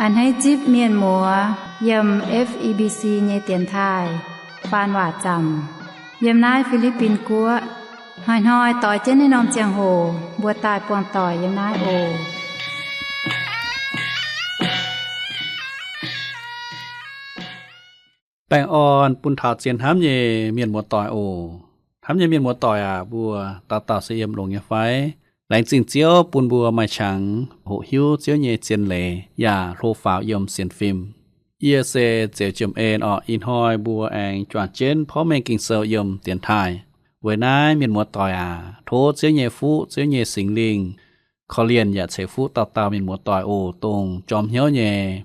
A'hneiv zipv mienh muoz yiem F E B C nyei dienx taaih faan waac zaamc yiem naaiv Fi^li^bin Guoqv. Hnoi-hnoi doix jienv naaiv norm ziangh hoc mbuo daaih buangh doic yiem naaiv oc. Baengh orn bun taux zien hnamv nyei mienh muoz-doic oc. Hnamv nyei mienh muoz-doic aac, mbuo dauh dauh se yiem longx nyei fai? Laengz zingh Ziouv bun mbuo maaih qangx hoqc hiuv Ziouv nyei zien leiz yaac hlo faaux yiem sienx fim. Yie se Zeux Jiem En orqc. Ih hnoi mbuo aengx juangc jienv porv mengh Ging-Sou yiem dienx taaih. Weic naaiv mienh muoz-doic aac, tov Ziouv nyei fuqv, Ziouv nyei Singx Lingh korv-lienh yaac ceix fuqv dauh dauh mienh muoz-doic oc, dongh jorm hnyouv nyei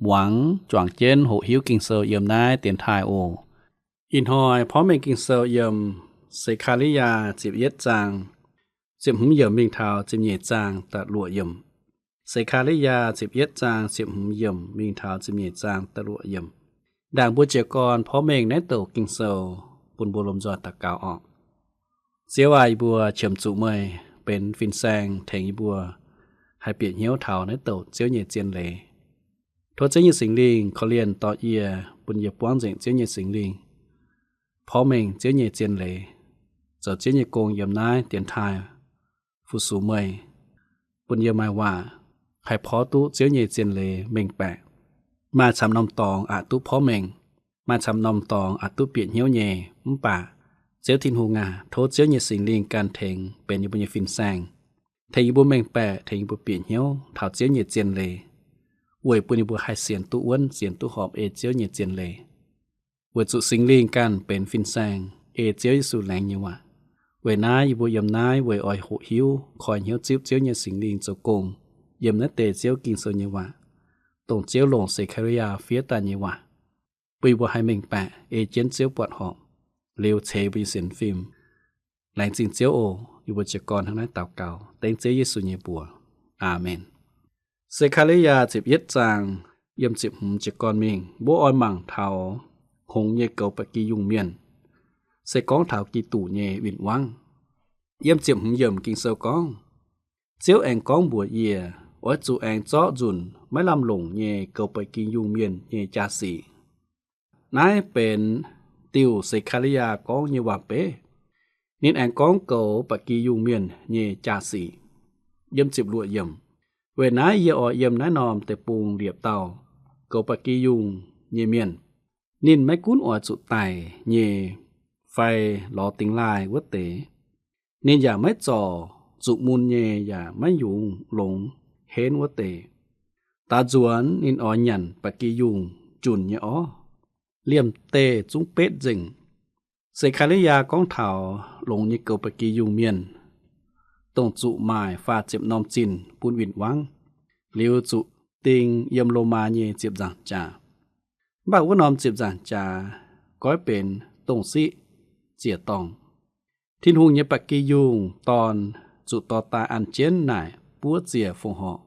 muangx juangc jienv hoqc hiuv Ging-Sou yiem naaiv dienx taaih oc. Ih hnoi porv mengh Ging-Sou yiem Se^kaa^li^yaa ziepc yietv zaang ziepc hmz yiemc mingh taux ziepc nyeic zaang da'luoqc yiemc. Se^kaa^li^yaa ziepc yietv zaang ziepc hmz yiemc mingh taux ziepc nyeic zaang da'luoqc yiemc. Ndaangc mbuo jiez gorn porv mengh naaiv douc Ging-Sou, bun mbuo lomh nzoih daux gaux orqc. Ziouv aac, yie mbuo qiemx zuqc meih benx fin-saeng tengx yie mbuo haih bieqc hnyouv taux naaiv douc Ziouv nyei zien leiz. Tov Ziouv nyei Singx Lingh korv-lienh dorh yie, bun yie buangv nzengc Ziouv nyei Singx Lingh, porv mengh Ziouv nyei zien leiz, zoux Ziouv nyei gong yiem naaiv dienx taaih fu-sux meih, bun yie maaih waac haih porv duqv Ziouv nyei zien leiz mengh baeqc. Maaih camv norm dorngx aqc duqv porv mengh, maaih camv norm dorngx aqc duqv bieqc hnyouv nyei, mv baac Ziouv Tin-Hungh aac, tov Ziouv nyei Singx Lingh ganh tengx benx yie mbuo nyei fin-saeng, tengx yie mbuo mengh baeqc, tengx yie mbuo bieqc hnyouv taux Ziouv nyei zien leiz, weic bun yie mbuo haih sienx duqv wuonv, sienx duqv horpc ei Ziouv nyei zien leiz. Weic zuqc Singx Lingh ganh benx fin-saeng ei Ziouv Yesu laengz nyei waac. Weic naaiv yie mbuo yiem naaiv weic oix hoqc hiuv, koi hnyouv zipv Ziouv nyei Singx Lingh zoux gong yiem naaiv deix Ziouv Ging-Sou nyei waac, dongh Ziouv longc Se^kaa^li^yaa fiev daaih nyei waac, bun yie mbuo haih mengh baeqc ei jienv Ziouv buatc horpc, liuz ceix mbuo nyei sienx fim. Laengz zingh Ziouv oc. Yie mbuo jiez gorn hnangv naaiv daux gaux dengv Ziouv Yesu nyei mbuox. Aamen. Se^kaa^li^yaa ziepc yietv zaang yiem ziepc hmz jiez gorn mingh, mbuo oix mangc taux hngongx nyei goux ba'gi yungh mienh, se gorngv taux Giduc nyei win-wangv. Yiem ziepc hmz yiemc Ging-Sou gorngv, Ziouv aengx gorngv mbuox yie, oix zuqc aengx zorqv nzunc maiv lamh longc nyei goux ba'gi yungh mienh nyei jaa-sic. Naaiv benx diuh Se^kaa^li^yaa gorngv nyei waac-beiv. Ninh aengx gorngv goux ba'gi yungh mienh nyei jaa-sic. Yiem ziepc luoqc yiemc, weic naaiv yie oix yiem naaiv norm deic-bung liepc dauh goux ba'gi yungh nyei mienh. Ninh maiv gunv oix zuqc daic nyei fai lorz dingx laaih wuov deix. Ninh yaac maiv zorc zuqc mun nyei yaac maiv yungz longx henv wuov deix. Daaux nzuonx ninh oix nyanc ba'gi yungh junc nyei orv, liemh deic zungv betv nzengc. Se^kaa^li^yaa gorngv taux longx nyei goux ba'gi yungh mienh, dongh zuqc maaic faah ziepc norm zinh bun win-wangv, liuz zuqc ding yiem Lomaa nyei ziepc nzaangc jaax. Mv baac wuov norm ziepc nzaangc jaax goiv benx dongh siqv ziec-dorngh. Tin-Hungh nyei ba'gi yungh Dorn zuqc dorh daaih an jienv naaic buov ziec fongc horc,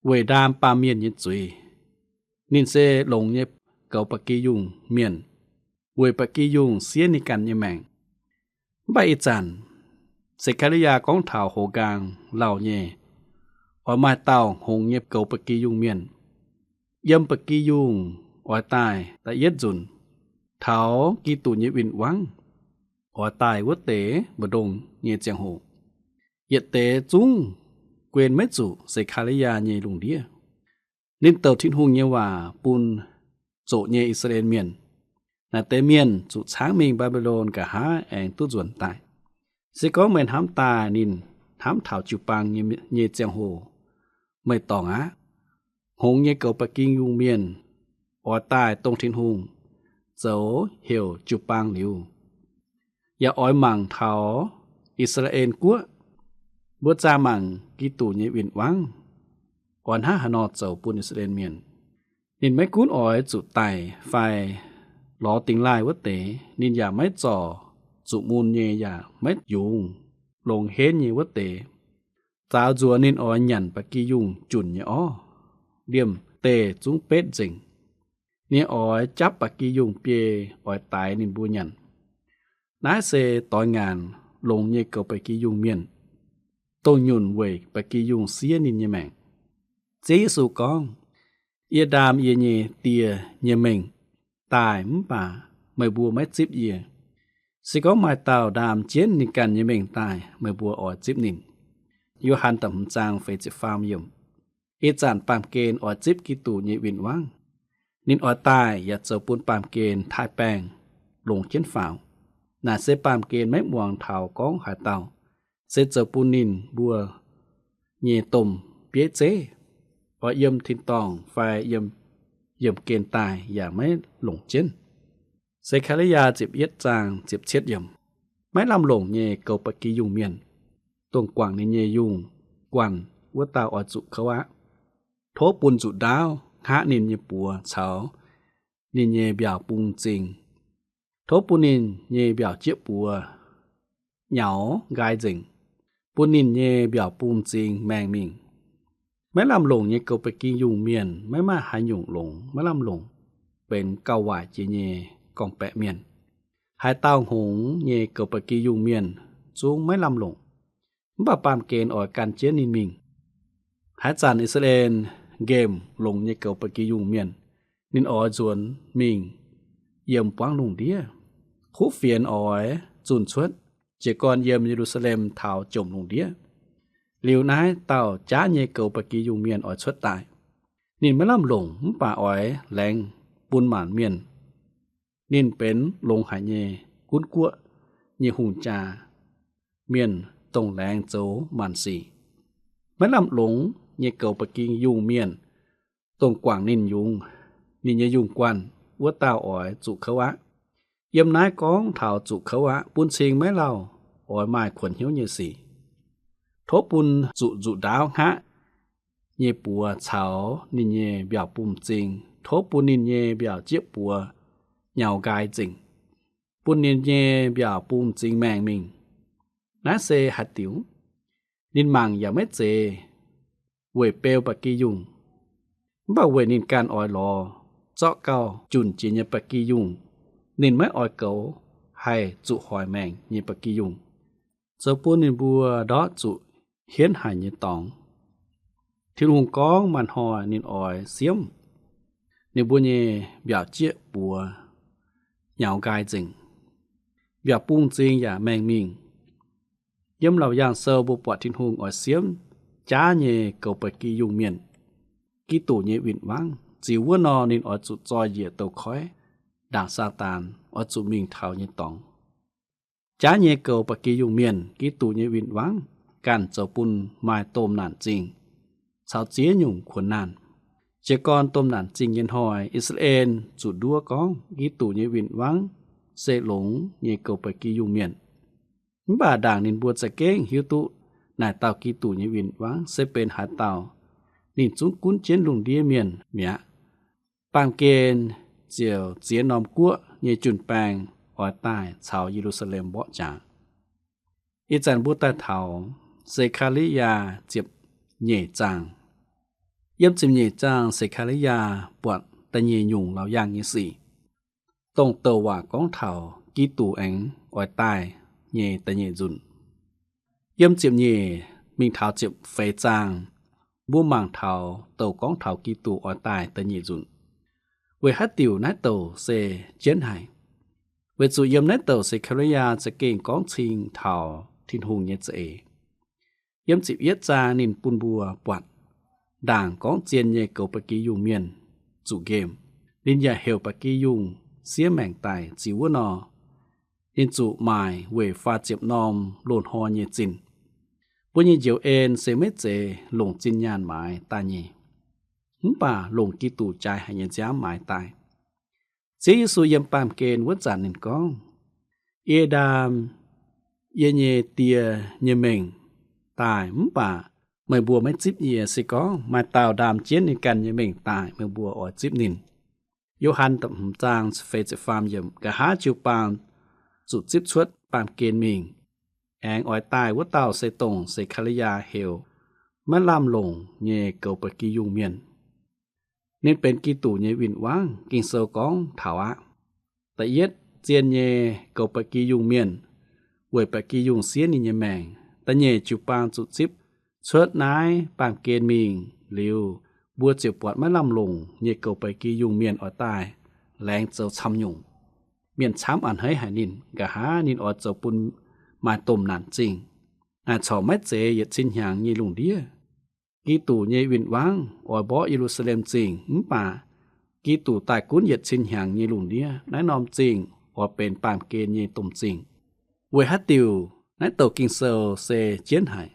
weic ndaam baamh mienh nyei zuiz. Ninh se longx nyei goux ba'gi yungh mienh, weic ba'gi yungh siev ninh ganh nyei maengc. Mv baac ih zanc Se^kaa^li^yaa gorngv taux hoz nqaang lauh nyei, oix maaih dauh hngongx nyei goux ba'gi yungh mienh. Yiem ba'gi yungh oix daaih da'yietv nzunc, taux Giduc nyei win-wangv oix daaih wuov deix mbu'ndongx nyei ziangh hoc, yietc deix zungv guen maiv zuqc Se^kaa^li^yaa nyei lungh ndiev. Ninh douc Tin-Hungh nyei waac bun zoqc nyei I^saa^laa^en Mienh. Naaiv deix mienh zuqc caangv mingh Mbaa^mbi^lon nqa'haav aengx duqv nzuonx daaih. Se gorngv meih hnamv daaih ninh hnamv taux jiu-baang nyei, nyei ziangh hoc, meih dorngc aqv. Hngongx nyei goux ba'gi yungh mienh oix daaih dongh Tin-Hungh zoux heuc jiu-baang liuz, yaac oix mangc taux I^saa^laa^en Guoqv. Mbuo zaah mangc Giduc nyei win-wangv oix hnangv haaix nor zoux bun I^saa^laa^en Mienh. Ninh maiv gunv oix zuqc daic fai lorz dingx laaih wuov deix, ninh yaac maiv zorc zuqc mun nyei yaac maiv yungz longx henv nyei wuov deix. Zaaux nzuonx ninh oix nyanc ba'gi yungh junc nyei orv, liemh deic zungv betv nzengc. Ninh oix japv ba'gi yungh biei oix daix ninh mbuo nyanc. Naaiv se doix ngaanc longx nyei goux ba'gi yungh mienh, dongh nyunc weic ba'gi yungh siev ninh nyei maengc. Ziouv Yesu gorngv, Yie ndaam yie nyei die nyei mengh daaih mv baac meih mbuo maiv zipv yie. Se gorngv maaih dauh ndaam jienv ninh ganh nyei mengh daaih, meih mbuo oix zipv ninh. Yo^han da'hmz zaang feix ziepc faam yiemc. Ih zanc baamh gen oix zipv Giduc nyei win-wangv. Ninh oix daaih yaac zoux bun baamh gen taaih baengh longx jienv faaux. Naaic se baamh gen maiv muangx taux gorngv haaix dauh, se zoux bun ninh mbuo nyei domh bieiv zeiv, oix yiem tin-dorngh fai yiem, yiemh gen daaih yaac maiv longc jienv. Se^kaa^li^yaa ziepc yietv zaang ziepc cietv yiemc. Maiv lamh longc nyei goux ba'gi yungh mienh, dongh guangc ninh nyei yungh guanh wuov dauh oix zuqc kouv aqv. Tov bun nzuqc ndaauv hngaqv ninh nyei buoz caux ninh nyei mbiaauc bung m'zing. Tov bun ninh nyei mbiaauc jieqv buoz nyaux nqaai nzengc, bun ninh nyei mbiaauc bung m'zing maengh mingh. Maiv lamh longc nyei goux ba'gi yungh mienh maiv maaih haaix nyungc longx maiv lamh longc, benx gauh waaic jiex nyei gorngv-baeqc mienh. Haaix dauh hngongx nyei goux ba'gi yungh mienh zungv maiv lamh longc. Mv baac baamh gen oix gan jienv ninh mingh. Haaix zanc I^saa^laa^en nqemh longx nyei goux ba'gi yungh mienh, ninh oix nzuonx mingh yiem buangv lungh ndiev. Kuv fienx oix zunh cuotv, jiez gorn yiem Ye^lu^saa^lem taux jomc lungh ndiev. Liuz naaiv dauh jaav nyei goux ba'gi yungh mienh oix cuotv daaih. Ninh maiv lamh longc mv baac oix laengz bun maanc mienh. Ninh benx longx haic nyei gunv guoqv nyei hungh jaa, mienh dongh laengz zoux maanc sic. Maiv lamh longc nyei goux ba'gi yungh mienh, dongh guangc ninh yungz, ninh nyei yungh guanh, wuov dauh oix zuqc kouv aqv. Yiem naaiv gorngv taux zuqc kouv aqv, bun cing maiv lauh oix maaih kuonx hnyouv nyei sic. Tov bun zuqc nzuqc ndaauv hngaqv nyei buoz caux ninh nyei mbiaauc bung m'zing. Tov bun ninh nyei mbiaauc jieqv buoz nyaux nqaai nzengc, bun ninh nyei mbiaauc bung m'zing maengh mingh. Naaiv se haaix diuc? Ninh mangc yaac maiv zeiz weic beu ba'gi yungh, mv baac weic ninh ganh oix lorz zorqv gauh junc jiex nyei ba'gi yungh. Ninh maiv oix goux haih zuqc hoic maengc nyei ba'gi yungh, zoux bun ninh mbuo ndortv zuqc hienv haic nyei dorngx. Tin-Hungh gorngv maaih hnoi ninh oix siemv ninh mbuo nyei mbiaauc jieqv buoz nyaux nqaai nzengc, mbiaauc bung m'zing yaac maengh mingh. Yiem Laauc Yaangh Sou mbuo buatc Tin-Hungh oix siemv jaav nyei goux ba'gi yungh mienh. Giduc nyei win-wangv ziux wuov nor, ninh oix zuqc zoi njiec douz-koiv ndaangc Saadaan oix zuqc mingh taux nyei dorngx. Jaav nyei goux ba'gi yungh mienh, Giduc nyei win-wangv ganh zoux bun maaih domh naanc zingh caux ziex nyungc kuonx naanh. Jiez gorn domh naanc zingh nyei hnoi, I^saa^laa^en zuqc nduov gorngv Giduc nyei win-wangv se longx nyei goux ba'gi yungh mienh. Mv baac ndaangc ninh mbuo za'gengh hiuv duqv naaic dauh Giduc nyei win-wangv se benx haaix dauh, ninh zungv gunv jienv lungh ndiev mienh mi'aqv. Baamh gen ziouc ziex norm guoqv nyei jun-baeng oix daaih caux Ye^lu^saa^lem mborqv jaax. Ih zanc mbuo daaih taux Se^kaa^li^yaa ziepc nyeic zaang. Yiem ziepc nyeic zaang Se^kaa^li^yaa buatc da'nyeic nyungc laauc yaangh nyei sic, dongh douc waac gorngv taux Giduc aengx oix daaih nyei da'nyeic nzunc. Yiem ziepc nyeic mingh taux ziepc feix zaang, mbuo mangc taux douc gorngv taux Giduc oix daaih da'nyeic nzunc. Weic haaix diuc naaiv douc se jienv haic? Weic zuqc yiem naaiv douc Se^kaa^li^yaa za'gengh gorngv cing taux Tin-Hungh nyei za'eix. Yiem ziepc yietv zaang ninh bun mbuo buatc ndaangc gorngv zien nyei goux ba'gi yungh mienh zuqc nqemh. Ninh yaac heuc ba'gi yungh siev maengc daic ziux wuov nor, ninh zuqc maaic weic faah ziepc norm loz-hnoi nyei zinh. Mbuo nyei njoux en se maiv zeiz longc zinh nyaanh maaiz daaih nyei, mv baac longc Giduc jaaix haic nyei nziaamv maaiz daaih. Ziouv Yesu yiem baamh gen wuov zanc ninh gorngv, Yie ndaam yie nyei Die nyei mengh daaih, mv baac meih mbuo maiv zipv yie. Se gorngv maaih dauh ndaam jienv ninh ganh nyei mengh daaih, meih mbuo oix zipv ninh. Yo^han da'hmz zaang feix ziepc faam yiemc. Nqa'haav jiu-baang zuqc zipv cuotv baamh gen mingh, aengx oix daaih wuov dauh se dongh Se^kaa^li^yaa heuc maiv lamh longc nyei goux ba'gi yungh mienh. Ninh benx Giduc nyei win-wangv. Ging-Sou gorngv taux aqv. Da'yietv zien nyei goux ba'gi yungh mienh weic ba'gi yungh siev ninh nyei maengc. Da'nyeic jiu-baang zuqc zipv cuotv naaiv baamh gen mingh liuz, mbuo ziouc buatc maiv lamh longc nyei goux baeqc gi yungh mienh oix daaih laengz zoux camv nyungc. Mienh camv a'hneiv haic ninh, nqa'haav ninh oix zoux bun maaih domh naanc zingh. Naaic corc maiv zeiz yietc cin hnyangx nyei lungh ndiev. Giduc nyei win-wangv oix mborqv Ye^lu^saa^lem Zingh, mv baac Giduc daaih gunv yietc cin hnyangx nyei lungh ndiev. Naaiv norm zingh oix benx baamh gen nyei domh zingh. Weic haaix diuc naaiv douc Ging-Sou se jienv haic?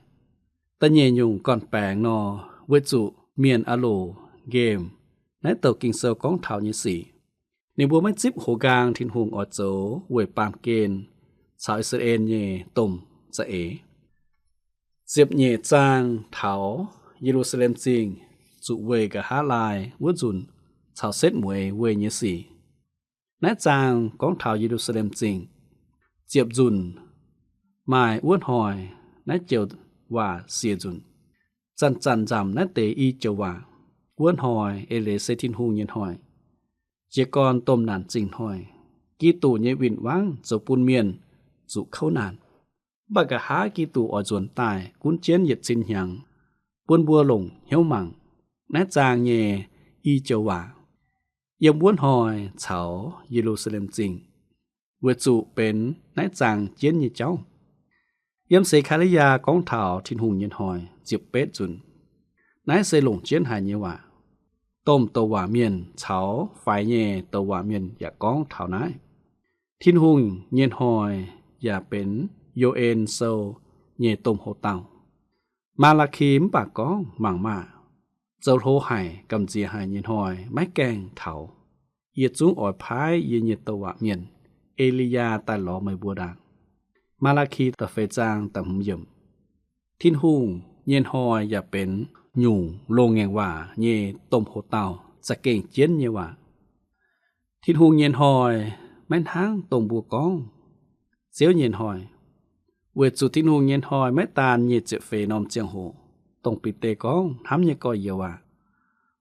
Da'nyeic nyungc gorn-baengx nor, weic zuqc mienh a'loc nqemh naaiv douc Ging-Sou gorngv taux nyei sic. Ninh mbuo maiv zipv hoz nqaang Tin-Hungh oix zoux weic baamh gen caux I^saa^laa^en nyei domh za'eix. Ziepc nyeic zaang taux Ye^lu^saa^lem Zingh zuqc weih nqa'haav laai wuov nzunc caux setv mueiz weih nyei sic. Naaiv zaang gorngv taux Ye^lu^saa^lem Zingh. Ziepc nzunc maaih wuov hnoi naaiv joux waac siec nzunc. Zanc-zanc nzamc naaiv deix i joux waac. Wuov hnoi eix leiz se Tin-Hungh nyei hnoi, jiez gorn domh naanc zingh hnoi. Giduc nyei win-wangv zoux bun mienh zuqc kouv naanc. Mv baac nqa'haav Giduc oix nzuonx daaih gunv jienv yietc cin hnyangx, bun mbuo longc hnyouv mangc naaiv zaang nyei i joux waac yiem wuov hnoi caux Ye^lu^saa^lem Zingh, weic zuqc benx naaiv zaang jienv nyei jauv. Yiem Sekaa^li^yaa gorngv taux Tin-Hungh nyei hnoi ziepc betv nzunc. Naaiv se longc jienv haic nyei waac. Domh douc waac mienh caux faix nyei douc waac mienh yaac gorngv taux naaiv. Tin-Hungh nyei hnoi yaac benx Yo^en Sou nyei domh hoc dauh. Maa^laa^ki mv baac gorngv, mangc maah! Zoux hlo haic, gamh nziex haic nyei hnoi maiv gaengh taux. Yie zungv oix paaiv yie nyei douc waac mienh, E^li^yaa, daaih lorz meih mbuo ndaangc. Maa^laa^ki da'feix zaang da'hmz yiemc. Tin-Hungh nyei hnoi yaac benx nyungc loz-ngaengc waac nyei domh hoc dauh za'gengh jienv nyei waac. Tin-Hungh nyei hnoi maiv hnangv dongh mbuo gorngv Ziouv nyei hnoi, weic zuqc Tin-Hungh nyei hnoi maiv daan nyic ziepc feix norm ziangh hoc, dongh Bide gorngv hnamv nyei gorx-youz aac,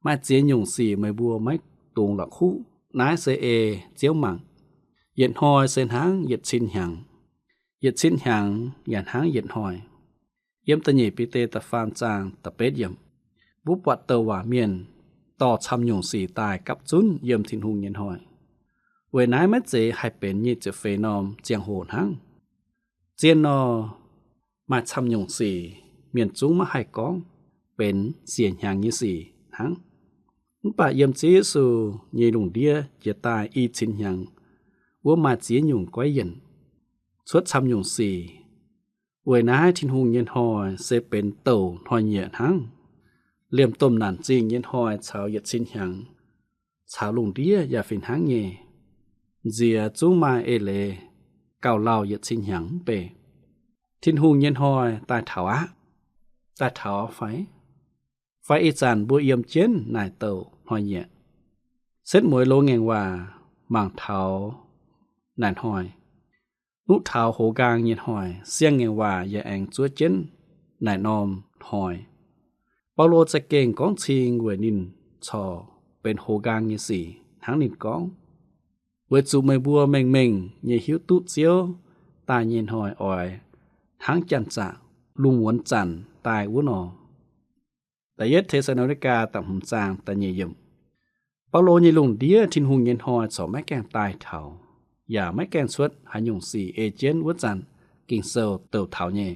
maaih ziex nyungc sic meih mbuo maiv dungx la'kuqv. Naaiv se ei Ziouv mangc. Yietc hnoi se hnangv yietc cin hnyangx, yietc cin hnyangx yaac hnangv yietc hnoi. Yiem da'nyeic Bide da'faam zaang da'betv yiemc, mbuo buatc douc waac mienh dorh camv nyungc sic daaih gapv zunv yiem Tin-Hungh nyei hnoi. Weic naaiv maiv zeiz haih benx nyic ziepc feix norm ziangh hoc hnangv. Zien nor, maaih camv nyungc sic mienh zungv maiv haih gorngv benx siec hnyangx nyei sic hnangv. Mv baac yiem Ziouv Yesu nyei lungh ndiev jiex daaih i cin hnyangx, wuov maaih ziex nyungc goiv yienc, cuotv camv nyungc sic. Weic naaiv Tin-Hungh nyei hnoi se benx douc hnoi-nyieqc hnangv. Liemh domh naanc zingh nyei hnoi caux yietc cin hnyangx, caux lungh ndiev yaac fih hnangv nyei. Nziex zungv maaih eix leiz gauh lauh yietc cin hnyangx mv bei. Tin-Hungh nyei hnoi daaih taux aqv. Daaih taux fai? Fai ih zanc mbuo yiem jienv naaic douc hnoi-nyieqc? Setv mueiz loz-ngaengc waac mangc taux naaic hnoi. Nuqv taux hoz nqaang nyei hnoi, siang-ngaengc waac yaac aengx zuov jienv naaic norm hnoi. Baulo za'gengh gorngv cing weic ninh corc benx hoz nqaang nyei sic hnangv ninh gorngv, weic zuqc meih mbuo mengh mengh nyei hiuv duqv Ziouv daaih nyei hnoi oix hnangv janx-zaqc lungh muonz zanc daaih wuov nor. Da'yietv Te^saa^lo^ni^gaa da'hmz zaang da'nyeic yiemc. Baulo nyei lungh ndiev Tin-Hungh nyei hnoi corc maiv gaengh daaih taux, yaac maiv gaengh cuotv haaix nyungc sic ei jienv wuov zanc Ging-Sou douc taux nyei.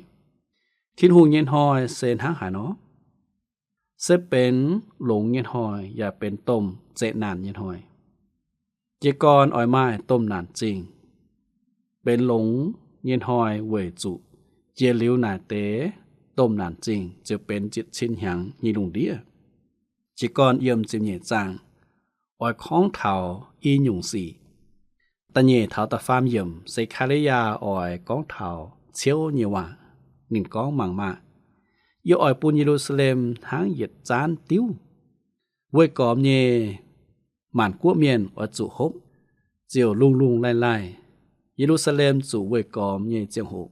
Tin-Hungh nyei hnoi se hnangv haaix nor? Se benx longx nyei hnoi yaac benx domh zeqc naanc nyei hnoi. Jiez gorn oix maaih domh naanc zingh. Benx longx nyei hnoi weic zuqc jiex liuz naaic deix domh naanc zingh ziouc benx ziepc cin hnyangx nyei lungh ndiev. Jiez gorn yiem ziepc nyeic zaang oix gorngv taux i nyungc sic. Da'nyeic taux da'faam yiemc, Se^kaa^li^yaa oix gorngv taux ciouv nyei waac. Ninh gorngv, mangc maah! Yie oix bun Ye^lu^saa^lem hnangv yietc zaanv diuv. Weih gormx nyei maanc guoqv mienh oix zuqc hopv, ziouc lungh lungh laih laih. Ye^lu^saa^lem zuqc weih gormx nyei ziangh hoc,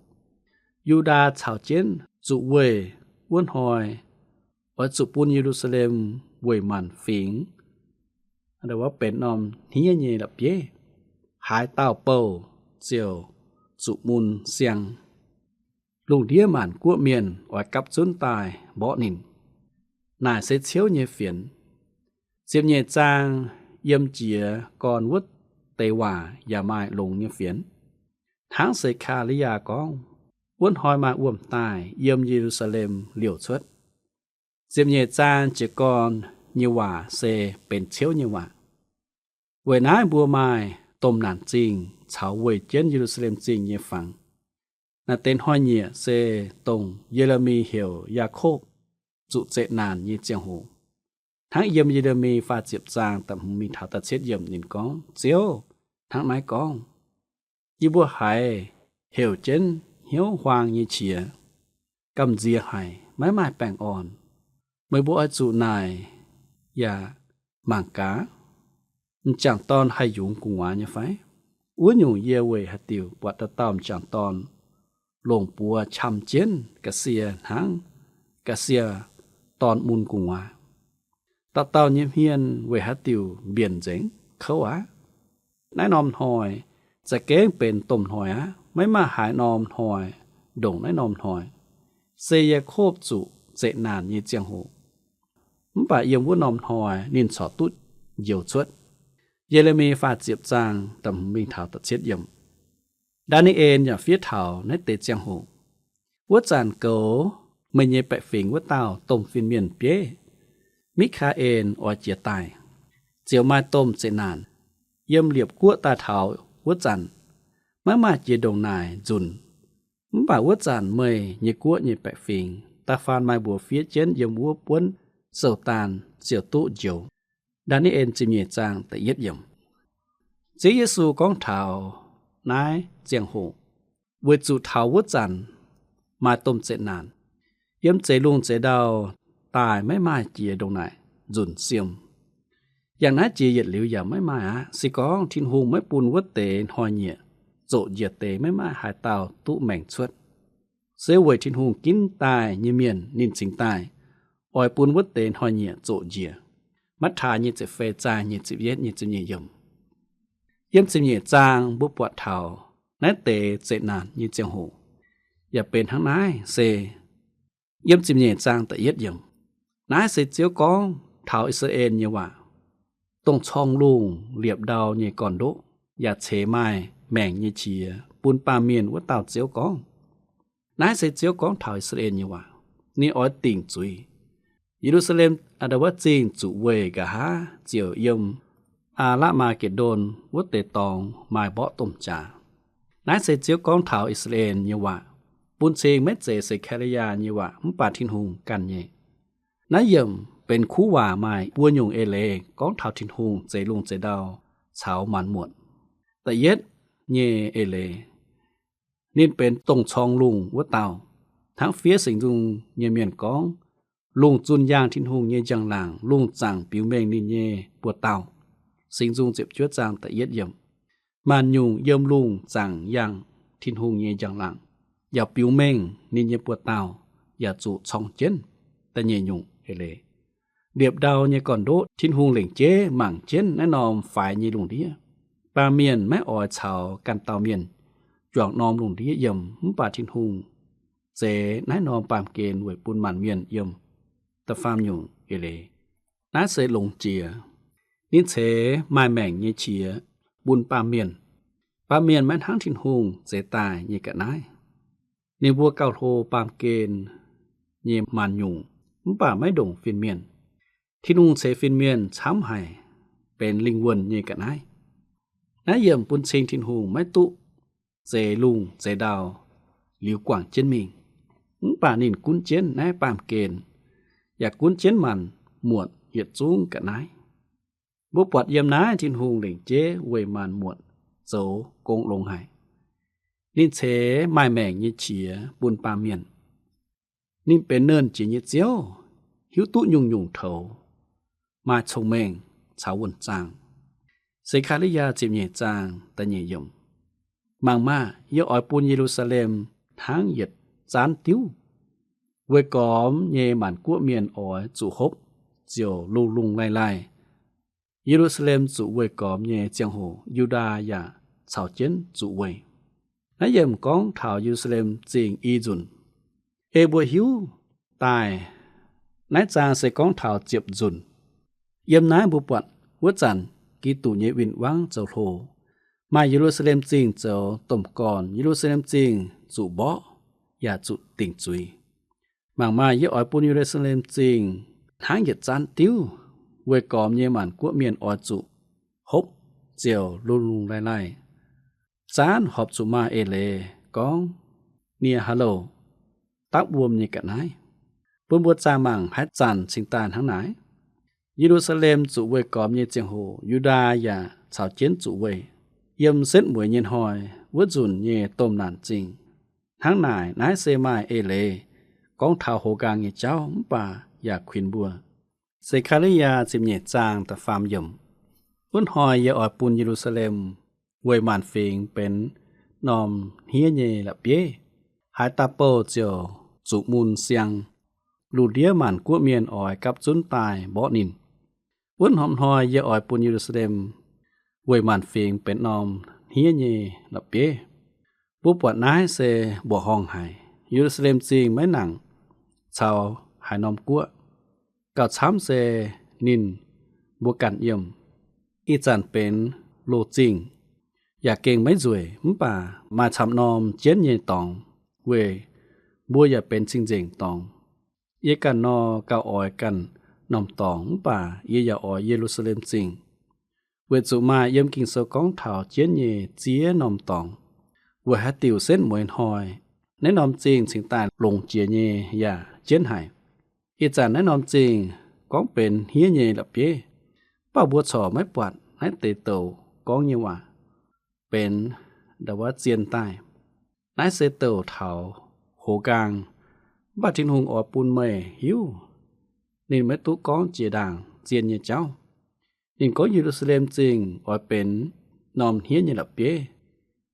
Yu^ndaa caux jienv zuqc weih. Wuov hnoi oix zuqc bun Ye^lu^saa^lem weic maanc fingx, benx norm hniev nyei la'bieiv. Haaix dauh bouh ziouc zuqc mun siang. Lungh ndiev maanc guoqv mienh oix gapv zunv daaih mborqv ninh. Naaic se ciouv nyei fienx. Ziepc nyeic zaang yiem jiez gorn wuov deix waac yaac maaih longx nyei fienx. Hnangv Se^kaa^li^yaa gorngv, wuov hnoi maaih wuom-daaih yiem Ye^lu^saa^lem liouc cuotv. Ziepc nyeic zaang jiez gorn nyei waac se benx ciouv nyei waac. Weic naaiv mbuo maaih domh naanc zingh caux weih jienv Ye^lu^saa^lem Zingh nyei fangx. Naaiv deix hnoi-nyieqc se dongh Ye^le^mi heuc Yaakopv zuqc zeqc naanc nyei ziangh hoc. Hnangv yiem Ye^le^mi faah ziepc zaang da'hmz mingh taux da'cietv yiemc ninh gorngv, Ziouv hnangv naaiv gorngv, Yie mbuo haiz heuc jienv hnyouv huaang nyei qiex, gamh nziex haic, maiv maaih baengh orn. Meih mbuo oix zuqc naaic yaac mangc gaax, m'jangc dorn haih yungz gu'nguaaz nyei fai? Wuov nyungc yie weic haaix diuc buatc dauh dauh m'jangc dorn longc buoz qam jienv ga'sie hnangv ga'sie dorn mun gu'nguaaz? Dauh dauh nyei hmien weic haaix diuc mbienc nzengc kouv aqv? Naaiv norm hnoi za'gengh benx domh hnoi aqv. Maiv maaih haaix norm hnoi ndongc naaiv norm hnoi. Se Yaakopv zuqc zeqc naanc nyei ziangh hoc. Mv baac yiem wuov norm hnoi ninh corc duqv njoux cuotv. Ye^le^mi faah ziepc zaang da'hmz mingh taux da'cietv yiemc. Ndaa^ni^en yaac fiev taux naaiv deix ziangh hoc. Wuov zanc goux meih nyei baeqc fingx wuov dauh domh fin-mienh bieiv, Mi^kaa^en, oix jiez daaih, ziouc maaih domh zeqc naanc yiem liepc guoqv daaih taux wuov zanc, maiv maaih jiex ndongc naaic nzunc. Mv baac wuov zanc meih nyei guoqv nyei baeqc fingx da'faanh maaih mbuox fiev jienv yiem wuov buonv sou-daan ziouc duqv njoux. Ndaa^ni^en ziepc nyeic zaang da'yietv yiemc. Ziouv Yesu gorngv taux naaiv ziangh hoc, weic zuqc taux wuov zanc maaih domh zeqc naanc yiem zeix lungh zeix ndau daaih maiv maaih jiex ndongc naaic nzunc siem. Yangh naaiv jiex yietc liuz yaac maiv maaih aqv. Se gorngv Tin-Hungh maiv bun wuov deix hnoi-nyieqc zoqc njiec deix, maiv maaih haaix dauh duqv maengc cuotv. Se weic Tin-Hungh ginv daaih nyei mienh ninh cingx daaih oix bun wuov deix hnoi-nyieqc zoqc njiec. Matv^taai nyic ziepc feix zaang nyic ziepc yietv, nyic ziepc nyeic yiemc. Yiem ziepc nyeic zaang mbuo buatc taux naaiv deix zeqc naanc nyei ziangh hoc yaac benx hnangv naaiv se yiem ziepc nyeic zaang da'yietv yiemc. Naaiv se Ziouv gorngv taux I^saa^laa^en nyei waac, dongh corng lungh liepc ndau nyei gorn-ndoqv yaac ceix maaih maengc nyei qiex bun baamh mienh wuov dauh Ziouv gorngv. Naaiv se Ziouv gorngv taux I^saa^laa^en nyei waac. Ninh oix dingc zuiz. Ye^lu^saa^lem wuov zingh zuqc weih nqa'haav ziouc yiem Aa^lakv^maa^ge^ndon wuov deix dorngx maaih mborqv domh jaax. Naaiv se Ziouv gorngv taux I^saa^laa^en nyei waac, bun cing maiv zeiz Sekariyaa nyei waac mv baac Tin-Hungh ganh nyei. Naaiv yiemc benx kuv waac maaih buo nyungc eix leiz gorngv taux Tin-Hungh zeix lungh zeix ndau caux maanc muotc. Da'yietv nyei eix leiz, ninh benx dongh corng lungh wuov dauh. Hnangv fiev Singx Nzung nyei mienh gorngv, lungh zunh yaangh Tin-Hungh nyei njang-laangc, lungh zaangc biux mengh ninh nyei buoz-dauh. Singx Nzung ziepc juov zaang da'yietv yiemc. Maanc nyungc yiem lungh zaangc yaangh Tin-Hungh nyei njang-laangc, yaac biux mengh ninh nyei buoz-dauh, yaac zuqc corng jienv. Da'nyeic nyungc eix leiz, liepc ndau nyei gorn-ndoqv Tin-Hungh lengc jeiv mangc jienv naaiv norm faix nyei lungh ndiev. Baamh mienh maiv oix caux ganh dauh mienh juangc norm lungh ndiev yiem, mv baac Tin-Hungh zeix naaiv norm baamh gen weic bun maanc mienh yiem. Da'faam nyungc eix leiz, naaiv se longx jiex. Ninh ceix maaih maengc nyei qiex bun baamh mienh. Baamh mienh maiv hnangv Tin-Hungh zeix daaih nyei ga'naaiv. Ninh mbuo gauh hlo baamh gen nyei maanc nyungc, mv baac maiv ndongc fin-mienh. Tin-Hungh ceix fin-mienh camv haic, benx lingh wuonh nyei ga'naaiv. Naaiv yiemc bun cing Tin-Hungh maiv duqv zeix lungh zeix ndau liuz guangc jienv mingh, mv baac ninh gunv jienv naaiv baamh gen, yaac gunv jienv maanc muotc yietc zungv ga'naaiv. Mbuo buatc yiem naaiv Tin-Hungh lengc jeiv weic maanc muotc zoux gong longx haic. Ninh ceix maaih maengc nyei qiex bun baamh mienh. Ninh benx Nernh Jiex nyei Ziouv, hiuv duqv nyungc-nyungc toux, maaih cong-mengh caux wuonh zaangh. Se^kaa^li^yaa ziepc nyeic zaang da'nyeic yiemc. Mangc maah! Yie oix bun Ye^lu^saa^lem hnangv yietc zaanv diuv. Weih gormx nyei maanc guoqv mienh oix zuqc hopv ziouc lungh-lungh laih-laih. Ye^lu^saa^lem zuqc weih gormx nyei ziangh hoc, Yu^ndaa yaac caux jienv zuqc weih. Naaiv yiemc gorngv taux Ye^lu^saa^lem Zingh i nzunc. Ei mbuo hiuv daaih naaiv zaang se gorngv taux ziepc nzunc. Yiem naaiv mbuo buatc wuov zanc Giduc nyei win-wangv zoux hlo, maaih Ye^lu^saa^lem Zingh zoux domh gorn. Ye^lu^saa^lem Zingh zuqc mborqv yaac zuqc dingc zuiz. Mangc maaih yie oix bun Ye^lu^saa^lem Zingh hnangv yietc zanv diuv, weih gormx nyei maanc guoqv mienh oix zuqc hopv ziouc lungh lungh laih laih. Zaanv horpc zuqc maaih eix leiz gorngv nie haaix louh dapv wuom nyei ga'naaiv. Bun mbuo zaah mangc haaix zanc cingx daaih hnangv naaic. Ye^lu^saa^lem zuqc weih gormx nyei ziangh hoc, Yu^ndaa yaac caux jienv zuqc weih. Yiem setv mueiz nyei hnoi, wuov nzunc nyei domh naanc zingh. Hnangv naaic, naaiv se maaih eix leiz gorngv taux hoz nqaang nyei jauv, mv baac yaac kuinx mbuo. Se^kaa^li^yaa ziepc nyeic zaang da'faam yiemc. Wuov hnoi yie oix bun Ye^lu^saa^lem weic maanc fingx benx norm hniev nyei la'bieiv. Haaix dauh bouh ziouc zuqc mun siang. Lungh ndiev maanc guoqv mienh oix gapv zunv daaih mborqv ninh. Wuov norm hnoi yie oix bun Ye^lu^saa^lem weic maanc fingx benx norm hniev nyei la'bieiv. Mbuo buatc naaiv se mbuoqc horngh haic. Ye^lu^saa^lem Zingh maiv nangc caux haaix norm guoqv. Gauh camv se ninh mbuo ganh yiem. Ih zanc benx loz zingh, yaac gengh maiv nzueic, mv baac maaih camv norm jienv nyei dorngx, weic mbuo yaac benx cing-nzengc dorngx. Yie ganh nor gauh oix ganh norm dorngx, mv baac yie yaac oix Ye^lu^saa^lem Zingh, weic zuqc maaih yiem Ging-Sou gorngv taux jienv nyei ziex norm dorngx. Weic haaix diuc setv mueiz hnoi naaiv norm zingh cingx daaih longx jiex nyei yaac jienv haic. Ih zanc naaiv norm zingh gorngv benx hniev nyei la'bieiv, mv baac mbuo corc maiv buatc naaiv deix douc gorngv nyei waac benx ndau wuov zien daaih. Naaiv se douc taux hoz nqaang, mv baac Tin-Hungh oix bun meih hiuv ninh maiv duqv gorngv jiex ndaangc zien nyei jauv. Ninh gorngv Ye^lu^saa^lem Zingh oix benx norm hniev nyei la'bieiv.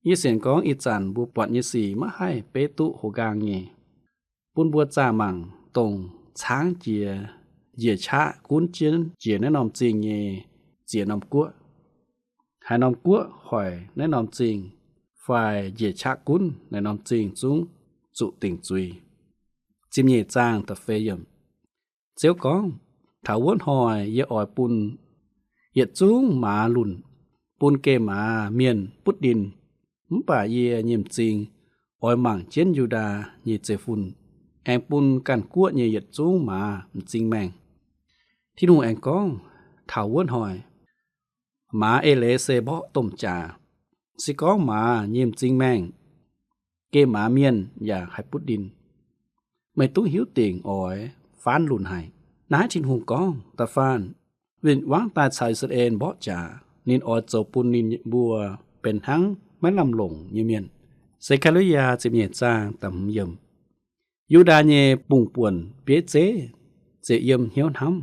Yie sienx gorngv ih zanc mbuo buatc nyei sic maiv haih beiv duqv hoz nqaang nyei. Bun mbuo zaah mangc dongh caangv jiex njiec qaqv gunv jienv jiex naaiv norm zingh nyei ziex norm guoqv. Haaix norm guoqv hoic naaiv norm zingh fai njiec qaqv gunv naaiv norm zingh zungv zuqc dingc zuiz. Ziepc nyeic zaang da'feix yiemc. Ziouv gorngv, taux wuov hnoi yie oix bun yietc zungv maaz lunc, bun geh maaz mienh butv ndin. Mv baac yie nyei m'zing oix mangc jienv Yu^ndaa nyei zeiv-fun, aengx bun ganh guoqv nyei yietc zungv maaz m'zing maengh. Tin-Hungh aengx gorngv, taux wuov hnoi maaz eix leiz se mborqv domh jaax. Se gorngv maaz nyei m'zing maengh, geh maaz mienh yaac haih butv ndin. Meih duqv hiuv dingc oix faanv lunc haic. Naaiv Tin-Hungh gorngv. Da'faanh, win-wangv daaih caux I^saa^laa^en mborqv jaax, ninh oix zoux bun ninh mbuo benx hnangv maiv lamh longc nyei mienh. Se^kaa^li^yaa ziepc nyeic zaang da'hmz yiemc. Yu^ndaa nyei bungx-buonc bieiv zeiv ziouc yiem hnyouv hnamv,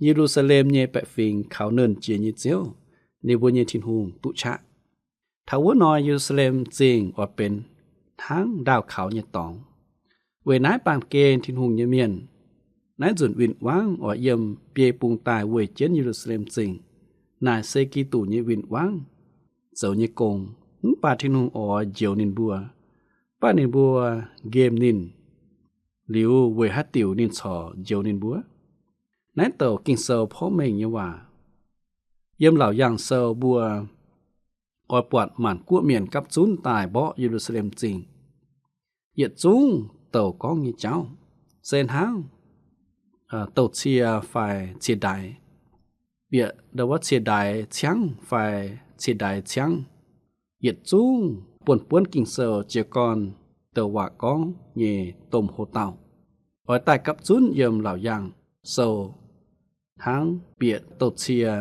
Ye^lu^saa^lem nyei baeqc fingx kaux nernh jiex nyei Ziouv, ninh mbuo nyei Tin-Hungh, duqv qaqv. Taux wuov nor, Ye^lu^saa^lem Zingh oix benx hnangv ndaauh kaux nyei dorngx. Weic naaiv baamh gen Tin-Hungh nyei mienh, naaiv nzunc win-wangv oix yiem biei bung daaih weic jienv Ye^lu^saa^lem Zingh. Naaic se Giduc nyei win-wangv zoux nyei gong. Mv baac Tin-Hungh oix njoux ninh mbuo, mv baac ninh mbuo nqemh ninh liuz, weic haaix diuc ninh corc njoux ninh mbuo? Naaiv douc Ging-Sou porv mengh nyei waac. Yiem Laauc Yaangh Sou mbuo oix buatc maanc guoqv mienh gapv zunv daaih mborqv Ye^lu^saa^lem Zingh. Yietc zungv douc gorngv nyei jauv se hnangv douh cie fai cie ndaix, bieqc ndau wuov cie ndaix ciangv fai cie ndaix ciangv. Yietc zungv buonv-buonv Ging-Sou jiez gorn douc waac gorngv nyei domh hoc-dauh oix daaih gapv zunv yiem Laauc Yaangh Sou hnangv bieqc douh cie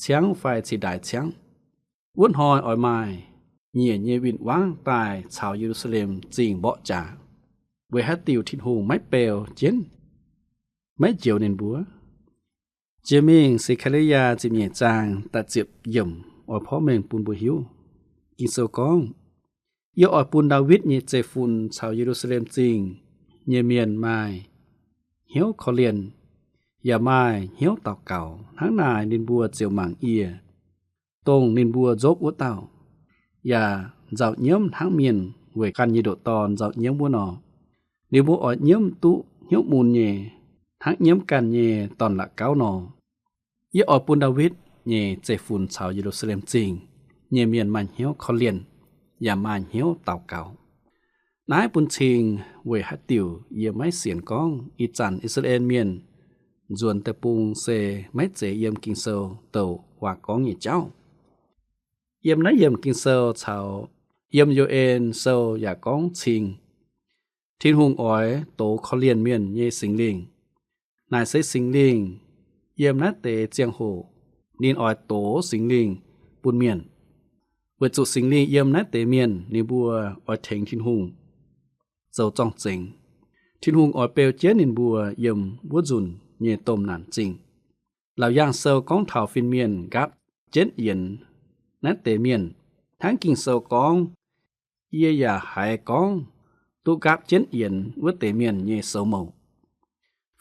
ciangv fai cie ndaix ciangv. Wuov hnoi oix maaih nyiec nyei win-wangv daaih caux Ye^lu^saa^lem Zingh mborqv jaax. Weic haaix diuc Tin-Hungh maiv beu jienv, maiv njoux ninh mbuo? Jiex mingh Se^kaa^li^yaa ziepc nyeic zaang da'ziepc yiemc oix porv mengh bun mbuo hiuv. Ging-Sou gorngv, yie oix bun Ndaawitv nyei zeiv-fun caux Ye^lu^saa^lem Zingh nyei mienh maaih hnyouv korv-lienh, yaac maaih hnyouv daux gaux. Hnangv naaic ninh mbuo ziouc mangc yie, dongh ninh mbuo nzopv wuov dauh, yaac nzauh nyiemv hnangv mienh weic ganh nyei ndoqc dorn nzauh nyiemv wuov nor. Ninh mbuo oix nyiemv duqv hnyouv mun nyei, hnangv nyiemv ganh nyei dorn-la'gauv nor. Yie oix bun Ndaawitv nyei zeiv-fun caux Ye^lu^saa^lem Zingh nyei mienh maaih hnyouv korv-lienh, yaac maaih hnyouv daux gaux. Naaiv bun cing weic haaix diuc yie maiv sienx gorngv ih zanc I^saa^laa^en Mienh nzuonx deic-bung se maiv zeiz yiem Ging-Sou douc waac gorngv nyei jauv. Yiem naaiv yiemc Ging-Sou caux yiem Yo^en Sou yaac gorngv cing Tin-Hungh oix dox korv-lienh mienh nyei Singx Lingh. Naaic se Singx Lingh yiem naaiv deix ziangh hoc ninh oix dox Singx Lingh bun mienh, weic zuqc Singx Lingh yiem naaiv deix mienh ninh mbuo oix tengx Tin-Hungh zoux zorng-zengx. Tin-Hungh oix beu jienv ninh mbuo yiem wuov nzunc nyei domh naanc zingh. Laauc Yaangh Sou gorngv taux fin-mienh nqaapv jienv yienx naaiv deix mienh, hnangv Ging-Sou gorngv, yie yaac haiz gorngv duqv nqaapv jienv yienx wuov deix mienh nyei soux mouc.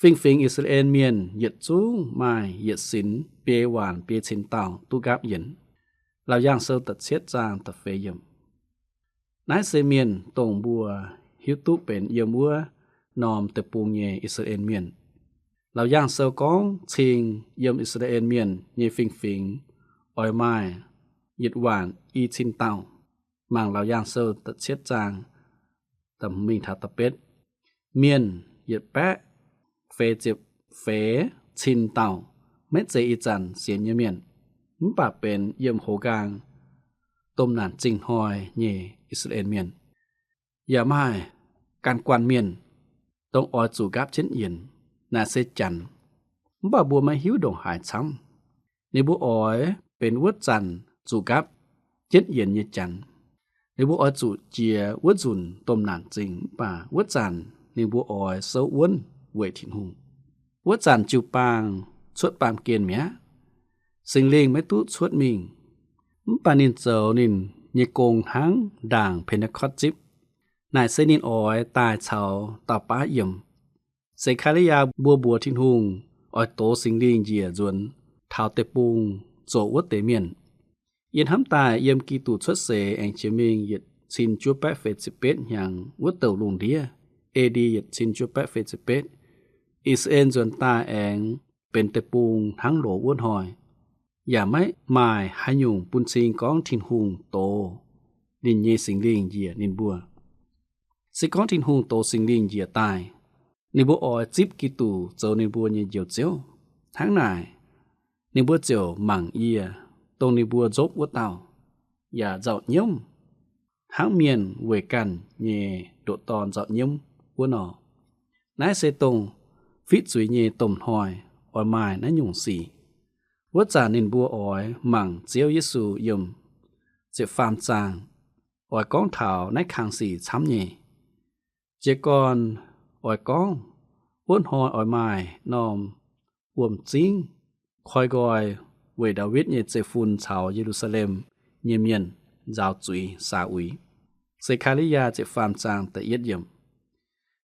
Fingx-fingx I^saa^laa^en Mienh yietc zungv maaih yietc sinx biei waanc biei cin dauh duqv nqaapv yienx. Laauc Yaangh Sou da'cietv zaang da'feix yiemc. Naaiv se mienh dongh mbuo hiuv duqv benx yiem wuov norm deic-bung nyei I^saa^laa^en Mienh. Laauc Yaangh Sou gorngv cing yiem I^saa^laa^en Mienh nyei fingx-fingx oix maaih yietc waanc i cin dauh. Mangc Laauc Yaangh Sou da'cietv zaang da'hmz mingh taux da'betv. Mienh yietc baeqv feix ziepc feix cin dauh maiv zeiz ih zanc sienx nyei mienh, mv baac benx yiem hoz nqaang domh naanc zingh hnoi nyei I^saa^laa^en Mienh. Yaac maaih gan guanh mienh dongh oix zuqc nqaapv jienv yienx, naaic se Janx, mv baac mbuo maiv hiuv ndongc haaix camv. Ninh mbuo oix benx wuov zanc zuqc nqaapv jienv yienx nyei Janx. Ninh mbuo oix zuqc jiex wuov nzunc domh naanc zingh, mv baac wuov zanc ninh mbuo oix souv wuonv weic Tin-Hungh. Wuov zanc jiu-baang cuotv baamh gen mi'aqv. Singx Lingh maiv duqv cuotv mingh, mv baac ninh zoux ninh nyei gong hnangv ndaangc Pen^te^kortv zipv. Naaic se ninh oix daaih caux dauh baav yiem. Se^kaa^li^yaa mbuo mbuox Tin-Hungh oix dox Singx Lingh njiec nzuonx taux deic-bung zoqc wuov deix mienh. Yie hnamv daaih yiem Giduc cuotv seix aengx jiex mingh yietc cin juov baeqv feix ziepc betv hnyangx wuov douc lungh ndiev, A D yietc cin juov baeqv feix ziepc betv, I^saa^laa^en nzuonx daaih aengx benx deic-bung hnangv loz wuov hnoi, yaac maiv maaih haaix nyungc bun cing gorngv Tin-Hungh dox ninh nyei Singx Lingh njiec ninh mbuo. Se gorngv Tin-Hungh dox Singx Lingh njiec daaih, ninh mbuo oix zipv Giduc zoux ninh mbuo nyei Njoux Ziouv. Hnangv naaic, ninh mbuo ziouc mangc yie, dongh ninh mbuo nzopv wuov dauh, yaac nzauh nyiemv, hnangv mienh weic ganh nyei ndoqc dorn nzauh nyiemv wuov nor. Naaiv se dongh fiqv zuiz nyei domh hnoi oix maaih naaiv nyungc sic. Wuov zanc ninh mbuo oix mangc Ziouv Yesu yiem ziepc faam zaang, oix gorngv taux naaiv kang sic camv nyei. Jiez gorn oix gorngv, wuov hnoi oix maaih norm wuom-zingv koi nqoi weic Ndaawitv nyei zeiv-fun caux Ye^lu^saa^lem nyei mienh nzaaux zuiz saax uix. Se^kaa^li^yaa ziepc faam zaang da'yietv yiemc.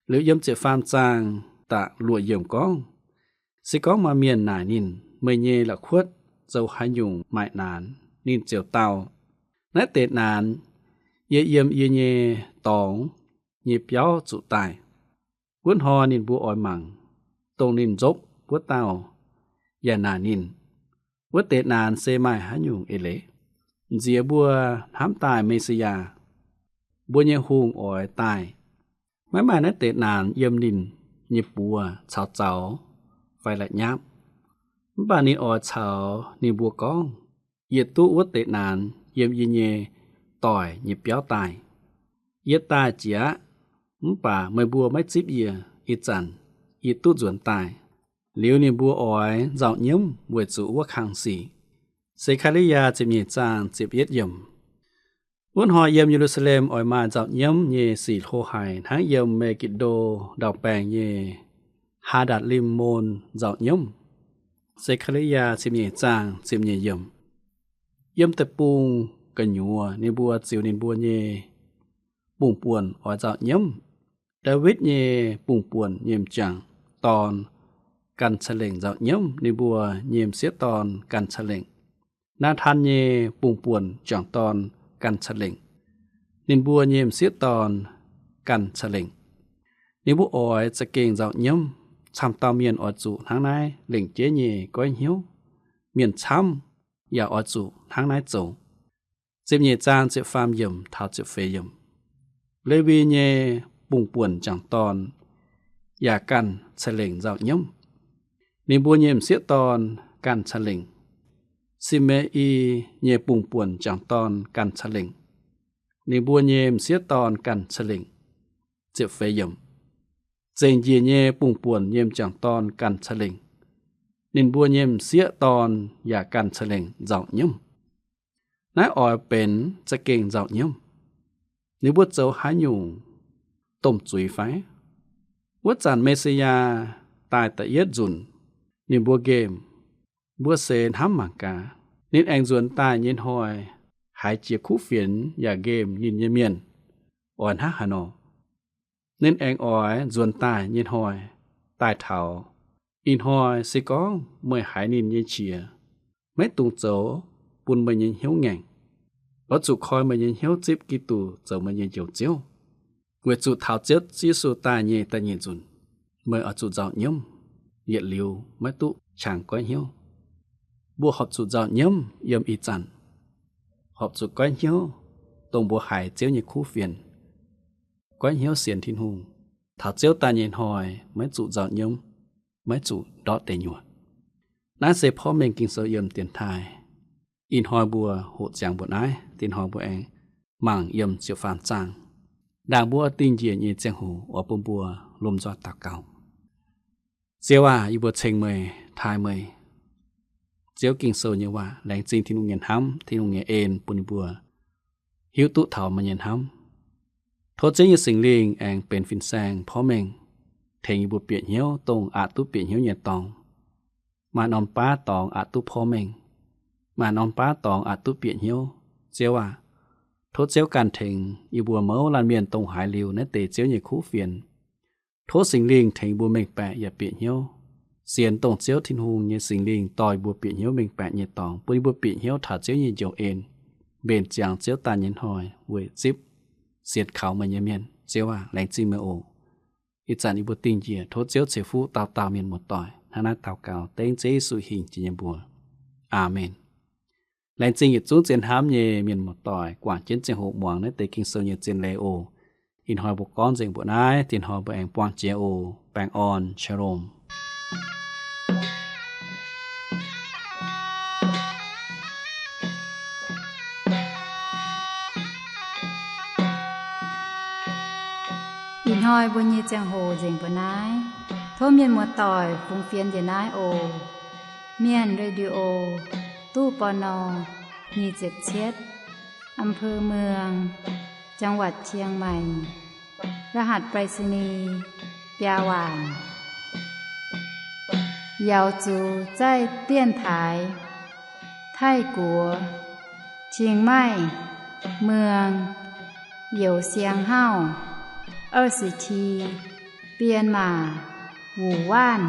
Liuz yiem ziepc faam zaang da'luoqc yiemc gorngv, se gorngv maaih mienh naaic ninh, meih nyei la'kuotv zoux haaix nyungc maaic naanx? Ninh ziouc dau, naaiv deix naanx yie yiem yie nyei dorngx nyei biauv zuqc daaih. Wuov hnoi ninh mbuo oix mangc, dongh ninh nzopv wuov dauh yaac naaic ninh, wuov deix naanx se maaih haaix nyungc eix leiz? Nziex mbuo hnamv daaih Me^si^yaa, mbuo nyei hungh oix daaih. Maiv maaih naaiv deix naanx yiem ninh nyei buoz caux zaux fai la'nyapv. Mv baac ninh oix caux ninh mbuo gorngv, yie duqv wuov deix naanx yiem yie nyei doic nyei biauv daaih. Yie daaih jiex aqv, mv baac meih mbuo maiv zipv yie. Ih zanc yie duqv nzuonx daaih. Liuz ninh mbuo oix nzauh nyiemv weic zuqc wuov kang sic. Se^kaa^li^yaa ziepc nyeic zaang ziepc yietv yiemc. Wuov hnoi yiem Ye^lu^saa^lem oix maaih nzauh nyiemv nyei sic hlo haic hnangv yiem Me^gi^ndo ndau-baengh nyei Haa^ndatc^lim^mon nzauh nyiemv. Se^kaa^li^yaa ziepc nyeic zaang ziepc nyeic yiemc. Yiem deic-bung gu'nyuoz ninh mbuo ziux ninh mbuo nyei bungx-buonc oix nzauh nyiemv. Ndaawitv nyei bungx-buonc nyei m'jangc dorn ganh ca'lengc nzauh nyiemv ninh mbuo nyei m'sieqv dorn ganh ca'lengc. Naatan nyei bungx-buonc m'jangc dorn ganh ca'lengc. Ninh mbuo nyei m'sieqv dorn ganh ca'lengc. Ninh mbuo oix za'gengh nzauh nyiemv. Camv dauh mienh oix zuqc hnangv naaiv lengc jeiv nyei goiv hnyouv. mienh camv yaac oix zuqc hnangv naaiv zoux. Ziepc nyeic zaang ziepc faam yiemc taux ziepc feix yiemc. Lewi nyei bungh buonc m'jangc dorn yaac ganh ca'lengc nzauh nyiemv. Ninh mbuo nyei m'sieqv dorn ganh ca'lengc. Simei i nyei bungh buonc m'jangc dorn ganh ca'lengc. Ninh mbuo nyei m'sieqv dorn ganh ca'lengc. Ziepc feix yiemc. Zengc njiec nyei bungh buonc nyei m'jangc dorn ganh ca'lengc. Ninh mbuo nyei m'sieqv dorn yaac ganh ca'lengc nzauh nyiemv. Naaiv oix benx za'gengh nzauh nyiemv. Ninh mbuo zoux haaix nyungc domh zuiz fai? Wuov zanc Me^si^yaa daaih da'yietv nzunc, ninh mbuo nqemh, mbuo seix hnamv mangc gaax, ninh aengx nzuonx daaih nyei hnoi haiz jiex kuv fienx yaac nqemh ninh nyei mienh oix hnangv haaix nor. Ninh aengx oix nzuonx daaih nyei hnoi daaih taux, ih hnoi se gorngv meih haiz ninh nyei qiex, maiv dungx zoux bun meih nyei hnyouv ngaengc. Oix zuqc koi meih nyei hnyouv zipv Giduc zoux meih nyei Njoux Ziouv. Weic zuqc taux Ziouv Yesu daaih nyei da'nyeic nzunc, meih oix zuqc nzauh nyiemv, yietc liuz maiv duqv qangx goiv hnyouv. Mbuo horpc zuqc nzauh nyiemv yiem ih zanc, horpc zuqc goiv hnyouv, dongh mbuo haiz Ziouv nyei kuv fienx, goiv hnyouv sienx Tin-Hungh, taux Ziouv daaih nyei hnoi maiv zuqc nzauh nyiemv, maiv zuqc ndortv deic nyuoqc. Naaiv se porv mengh Ging-Sou yiem dienx taaih. Ih hnoi mbuo hoqc ziangx mbuo naaiv, dinh hnoi mbuo aengx mangc yiem ziepc faam zaang. Ndaangc mbuo dingh njiec nyei ziangh hoc oix bun mbuo lomh nzoih daux gaux. Ziouv aac, yie mbuo ceng meih, taaih meih. Ziouv Ging-Sou nyei waac laengz zingh Tin-Hungh nyei hnamv, Tin-Hungh nyei en bun yie mbuo hiuv duqv taux meih nyei hnamv. Tov Ziouv nyei Singx Lingh aengx benx fin-saeng porv mengh, tengx yie mbuo bieqc hnyouv dongh aqc duqv bieqc hnyouv nyei dorngx. Maaih norm baav dorngx aqc duqv porv mengh, maaih norm baav dorngx aqc duqv bieqc hnyouv. Ziouv aac, tov Ziouv ganh tengx yie mbuo mouz laanh mienh dongh haiz liuz naaiv deix Ziouv nyei kuv fienx. Tov Singx Lingh tengx mbuo mengh baeqc yaac bieqc hnyouv, sienx dongh Ziouv Tin-Hungh nyei Singx Lingh dorh yie mbuo bieqc hnyouv mengh baeqc nyei dorngx, bun yie mbuo bieqc hnyouv taux Ziouv nyei njoux en, mbenc ziangx Ziouv daaih nyei hnoi weic zipv sienx kaux meih nyei mienh. Ziouv aac, laengz zingh meih oc. Ih zanc yie mbuo dingh njiec, tov Ziouv ceix fuqv dauh dauh mienh muoz-doic. Hnangv naaiv daux gaux dengv Ziouv Yesu hingh jiex nyei mbuox. Aamen. Laengz zingh yietc zungv zien hnamv nyei mienh muoz-doic guangc jienv ziangh hoc muangx naaiv deix Ging-Sou nyei zien leiz oc. Ih hnoi mbuo gorngv nzengc mbuoqc naaiv, dinh hnoi mbuo aengx buangh jiex oc. Baengh orn, Shalom. Ih hnoi mbuo nyei ziangh hoc nzengc mbuoqc naaiv. Tov mienh muoz-doic fungx fienx njiec naaiv oc. Mienh Radio, ตู้ ปณ. nyic ziepc cietv, อำเภอเมือง จังหวัดเชียงใหม่ รหัสไปรษณีย์ biaa waanc. 瑶族在电台 Taiv-Guoqv, Chiang Mai, เมือง Youh Siang Hauv, 二十七, Bienh Maac, Wuonh Waanc.